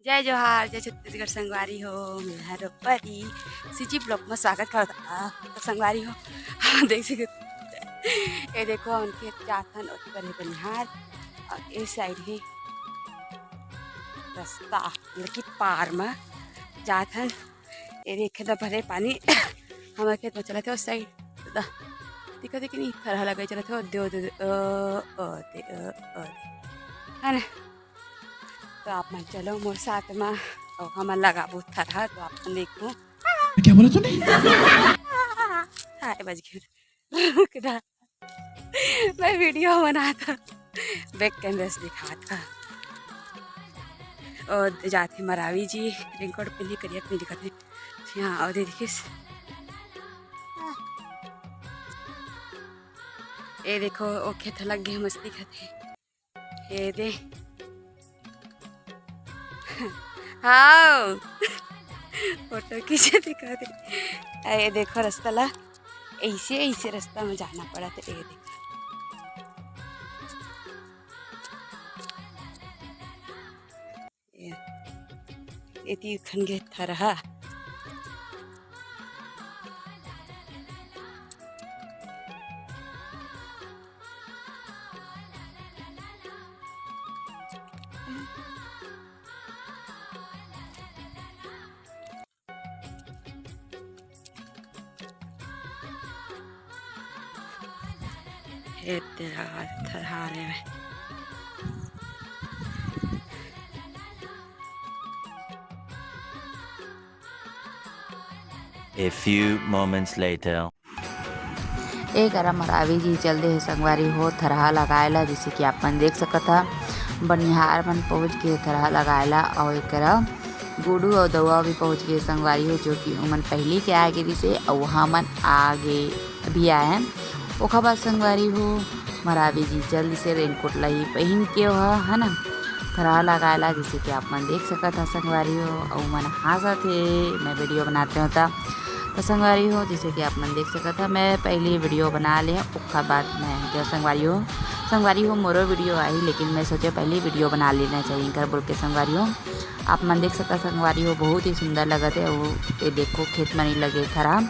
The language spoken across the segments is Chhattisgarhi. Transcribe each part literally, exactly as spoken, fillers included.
जय जोहार, जय छत्तीसगढ़ संगवारी हो, मैं हर परी CG vlog में स्वागत करत हूँ। तो संगवारी हो, हाँ, देख सकत, ये देखो, उनके जाथन ओती बर हे बनिहार, और ए side हे रस्ता, मतलब कि पार में जाथन। ये देखे तो भरे पानी, हमर खेत में चलत हे, उस side दिखत हे कि नहीं, थरहा लगे चलत हे, ओ दे, ओ दे, ओ, ओ दे, ओ, ओ दे, है ना? तो आप मन चलो मोर साथ में, और हमन लगाबो थरहा, तो आप मन देखो। क्या बोला तूने? हाय बज गया। रुक जा, मैं video बनात हूँ, back camera से दिखात हूँ। और जाथे मरावी जी, raincoat पहने, करिया पहने दिखत हे। हाँ, और ये देखिस, ये देखो, ओ खेत लग गए, मस्ती खाते। ये दे। हाँ। फोटो खींचे दिखा दे। आ, ये देखो रास्ता ला, ऐसे, ऐसे रास्ता में जाना पड़ा था। ये देखो। ये, एती खन गे थरहा। हे तेरा थरहा रे। A few moments later. ए करा मरावी जी चल दे हे संगवारी हो थरहा लगाए ला, जैसे कि आप मन देख सकत हा, बनिहार मन पहुँच के थरहा लगाए ला। और एक करा गुडू और दउआ भी पहुँच गए संगवारी हो, जो कि उमन पहली के आ गे रिसे और हमन आगे अभी आए हैं। ओखर बाद संगवारी हो मरावी जी जल्दी से raincoat ला ही पहन के ओहा, है ना, थरहा लगाए ला, जैसे कि आप मन देख सकत हा संगवारी हो, और मन हाँसत हे, मैं video बनाते होता। तो संगवारी हो, जैसे कि आप मन देख सकत हा, मैं पहली video बना ले, ओखर बाद मैं जो संगवारी हो, संगवारी हो, मोरो video आई, लेकिन मैं सोचे पहली video बना लेना चाहिए कर बोल के संगवारी हो। आप मन देख सकत हा संगवारी हो, बहुत ही सुंदर लगत हे। वो ये देखो, खेत मनी लगे थरहा,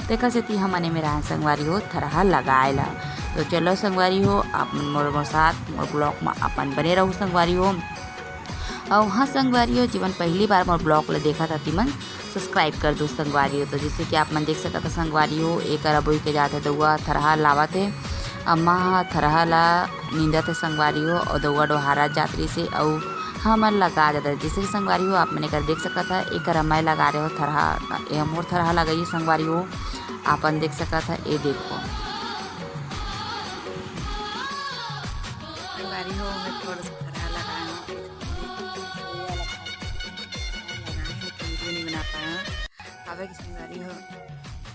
तेकर सेती हमन एमे राहन संगवारी हो थरहा लगाए ला। तो चलो संगवारी हो, आप मन मोर, मोर साथ मोर vlog में अपन बने रहू संगवारी हो। और हाँ संगवारी हो, जीवन पहली बार मोर vlog ला देखत हा तिमन subscribe कर दो संगवारी हो। तो जैसे कि आप मन देख सकत हा संगवारी हो, एकर अबोई के जात हे दउआ थरहा लावत हे। अम्मा ह थरहा ला नींदत हे संगवारी हो, और दउआ डोहारा जात रहिसे, अउ हमन लगा जात हे। जैसे कि संगवारी हो, आप मन एकर देख सकत हा, एकर मैं लगा रहे हो थरहा, ए मोर थरहा लगाई संगवारी हो, आपन देख सकत हा, ए देखो। संगवारी हो, मैं थोड़ा सा थरहा लगाए हूँ। ये वाला थरहा लगाए हूँ, लेकिन video नहीं बना पाए हूँ। काबर कि संगवारी हो,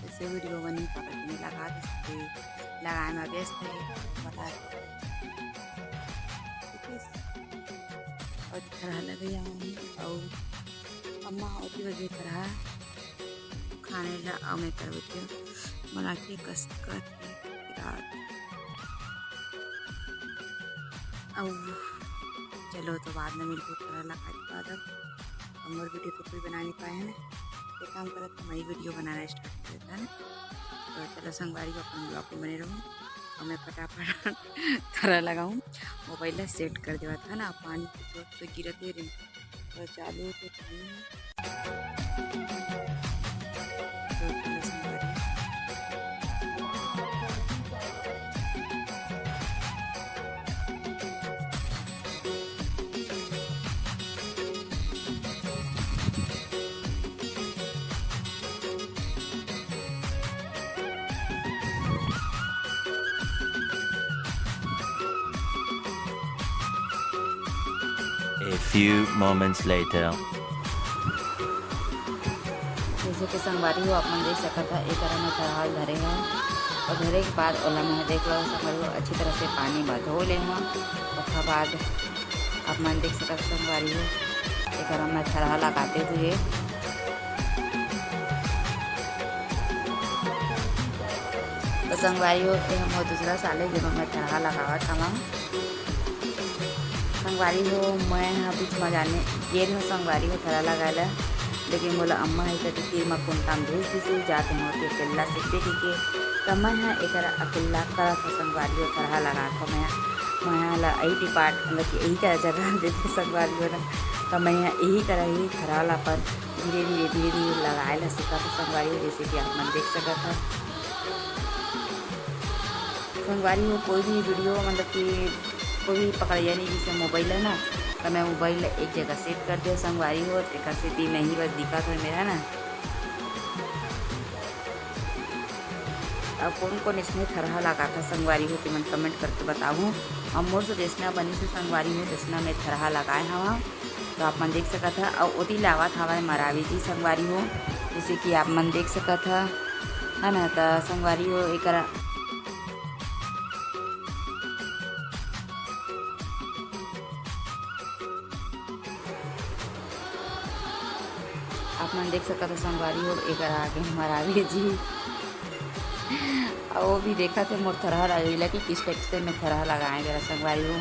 जैसे video बनी, काबर कि मैं लगा दे सकते, लगाए में व्यस्त है, बता दो। ठीक है, और थरहा लगे जाऊँ, और अम्मा होती वजह थरहा खाने ला, और मैं कर देती हूँ, बना के कस कर यार। अउ चलो, तो बाद में मिलबो, थरहा लगाए के बाद अब हम और video तो कोई बना नहीं पाए हैं ना, ये काम करत तो मैं video बनाना start कर देता है ना। तो चलो संगवारी हो, अपन vlog में बने रहू और मैं फटाफट थरहा लगाऊँ, mobile ला set कर देवा था ना, पानी तो, तो गिरत ही रही। तो चालू तो पानी। A few moments later. जैसे कि संगवारी हो, आप मन देख सकत हा, एक करा मैं थरहा ल धरे हव और धरे के बाद ओला मैं देख लो संगवारी हो, अच्छी तरह से पानी में धो ले हव। ओकर बाद आप मन देख सकत हा संगवारी हो, एक करा मैं थरहा लगाते हुए। तो संगवारी हो, ये हम दूसरा साल हे, जेमा मैं थरहा लगावत हवं। संगवारी हो, मैं ह बीच म जाने गेल हो संगवारी हो थरहा लगाए ला, लेकिन मोला अम्मा ह कति तीर म कुंता म भेज दिस, जात हो ते पेल्ला से बेटी के, त मैं ह एकर अकेल्ला करत हो संगवारी हो थरहा लगात हो। मैं ह, मैं ह ला यही डिपार्ट, मतलब कि यही करा जगह देते संगवारी हो ना, त मैं ह यही करा ही थरहा ला अपन धीरे धीरे धीरे धीरे लगाए ला सीखत हो संगवारी हो, जैसे कि आप मन देख सकत हो। संगवारी हो, कोई भी वीडियो, मतलब कि कोई भी पकड़िया नहीं, जैसे मोबाइल है ना, तो मैं मोबाइल एक जगह सेट कर दे संगवारी हो, तेकर सेती नहीं बस दिखत हो मेरा ना। अब कौन कौन इसने थरहा लगाता संगवारी हो, तेमन कमेंट करके बताहू। और मोर से जैसना बनी से संगवारी हो, जैसना मैं थरहा लगाए हवा, तो आप मन देख सकत ह। और ओती लावत हवा मरावी जी संगवारी हो, जैसे कि आप मन देख सकत ह, है ना। तो संगवारी हो, एकरा आप मन देख सकत हो संगवारी हो, एकर आगे हमर आगे जी। अउ वो भी देखत हे मोर थरहा लगइला कि किस टाइप से मैं थरहा लगाए जरा संगवारी हो।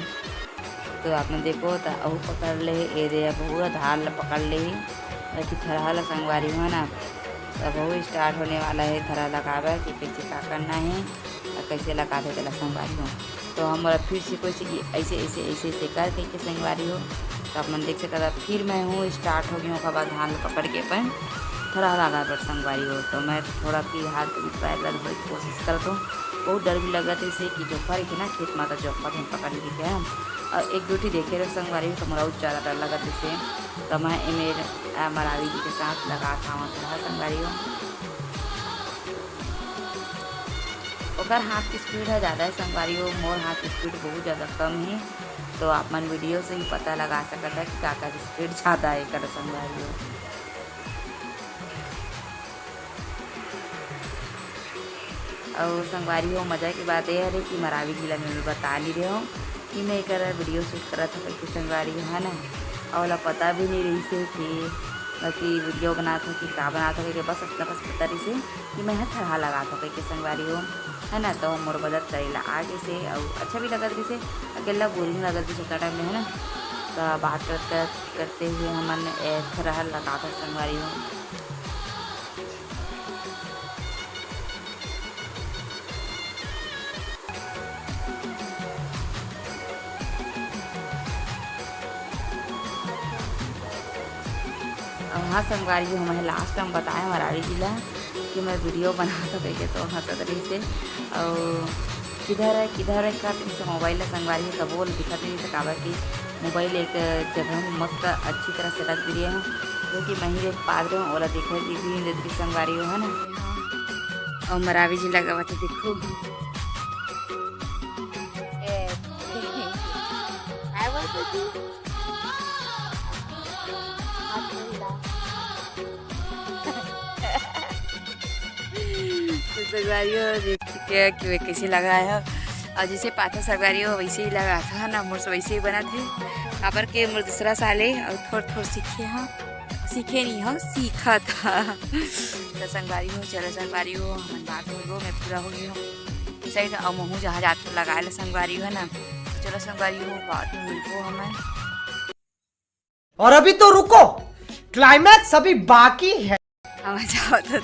तो आप मन देखो, त अहू पकड़ ले, ए दे अब पूरा धार ला पकड़ ले, रखी थरहा ला संगवारी हो ना। तो अब अहू स्टार्ट होने वाला है थरहा लगावे कि कैसे का करना है। अउ कइसे लगाथे तेला संगवारी हो। तो हमर फिर से कोई से कि ऐसे, ऐसे, ऐसे, ऐसे कर कहिके संगवारी हो। तो आप मन देख सकत हव, फिर मैं हूँ स्टार्ट हो गई हूँ, ओकर बाद धान ल पकड़ के अपन थरहा लगा बर संगवारी हो। तो मैं थोड़ा फिर हाथ पैर दर्द होए के कोशिश करत हूँ, बहुत डर भी लगत हे से कि जोखा रहिथे ना खेत मा, तो जोखा हम पकड़ लेते हैं। और एक दो ठी देखे रहे संगवारी हो, तो मोला बहुत ज़्यादा डर लगत हे से। तो मैं एमे, आ, मरावी जी के साथ लगा था थरहा संगवारी हो। ओकर हाथ के स्पीड ह ज़्यादा है संगवारी हो, मोर हाथ के स्पीड बहुत ज़्यादा कम है। तो आप मन वीडियो से ही पता लगा सकत है कि काकर स्पीड ज़्यादा है एकर संगवारी हो। और संगवारी हो, मज़ा की बात यह है कि मरावी जी ला मैं बता नहीं रहे हूँ कि मैं एकर वीडियो शूट करत हूँ कहिके संगवारी हो, है ना। और ओला पता भी नहीं रही से कि, कि वीडियो बनात हो कि का बनात हो, कहिके बस इतना बस पता रही से कि मैं ह थरहा लगात हो कहिके संगवारी हो, है ना। तो मोर मदद करे ला आगे से, और अच्छा भी लगत रही से, अकेला बोरिंग लगत रही से ओतना टाइम में, है ना। तो बात करते करते हुए हमन ए थरहा लगात हो संगवारी हो। अउ हाँ संगवारी हो, मैं लास्ट टाइम बताए मरावी जी ला कि मैं वीडियो बनात हो कहिके, तो हंसत रही से। अउ किधर है, किधर है करत रही से मोबाइल ला संगवारी हो, तबो दिखत नहीं से, काबर कि मोबाइल एक जगह में मस्त अच्छी तरह से रख दिए हूँ, जो कि मैं ही देख पात रहे हूँ, ओला दिखाई भी नहीं देत रही संगवारी हो, है ना। अउ मरावी जी लगावत हे, देखो। ए, काय बोलते तू? हाथ नहीं ला। तो संगवारी हो, देख चुके हैं कि मैं कैसे लगाए हव। और जैसे पाथा संगवारी हो, वैसे ही लगात हो ना, मोर से वैसे ही बनत हे। काबर के मोर दूसरा साल हे और थोड़ थोड़ सीखे हव, सीखे नहीं हव, सीखत हव। तो संगवारी हो, चलो संगवारी हो, हमन बात हो गो, मैं पूरा हो गई हूँ। इस साइड अउ महू जहाँ जात हो लगाए ला संगवारी हो ना। तो चलो संगवारी हो, बाद में मिलबो हमन। और अभी तो रुको, क्लाइमैक्स अभी बाकी है। हम जाओ तो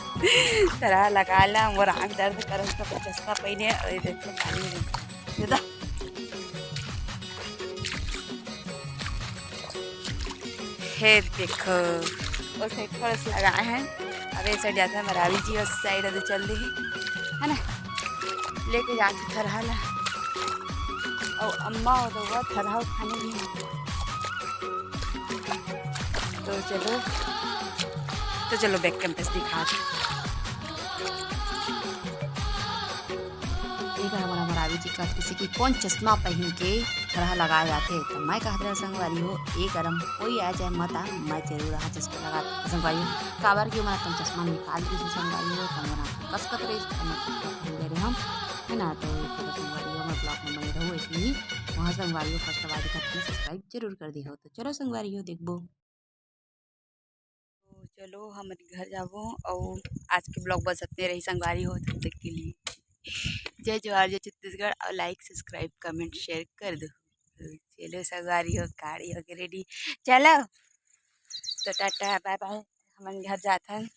थरहा लगा ला, मोर आँख दर्द करत, तो चश्मा पहिने, अरे देखो पानी में। ये तो हे देखो, ओ साइड थोड़ा सा लगाए हैं, अब ए साइड जाता है मरावी जी, उस साइड अभी चल रही है ना, लेके जाके थरहा ला। और अम्मा हो तो वह थरहा उठाने भी हैं। तो चलो, तो चलो बैक कैंपस दिखा दो। एक हमर मरावी जी कहत किसी कि कौन चश्मा पहन के थरहा लगाए जाथे, तो मैं कहत रहे संगवारी हो, एक अरम कोई आ जाए मत आ, मैं जरूर आ चश्मा लगा संगवारी हो, काबर कि ओमन अपन चश्मा निकाल के संगवारी हो, तो मोर आँख कसकत रही, तो मैं चश्मा पहन ले रहे हम, है ना। तो चलो संगवारी हो, हमर ब्लॉग में बने रहो ऐसे ही। वहाँ संगवारी हो, फर्स्ट बार देखत हो, सब्सक्राइब जरूर कर दिहो। तो चलो संगवारी हो, देखबो। तो चलो हमन घर जाबो, और आज के ब्लॉग बस इतने रही संगवारी हो, तब तक के लिए जय जोहार, जय छत्तीसगढ़, और लाइक, सब्सक्राइब, कमेंट, शेयर कर दो। चलो संगवारी हो, गाड़ी हो के रेडी, चलो तो टाटा बाय बाय, हमन घर जाथन।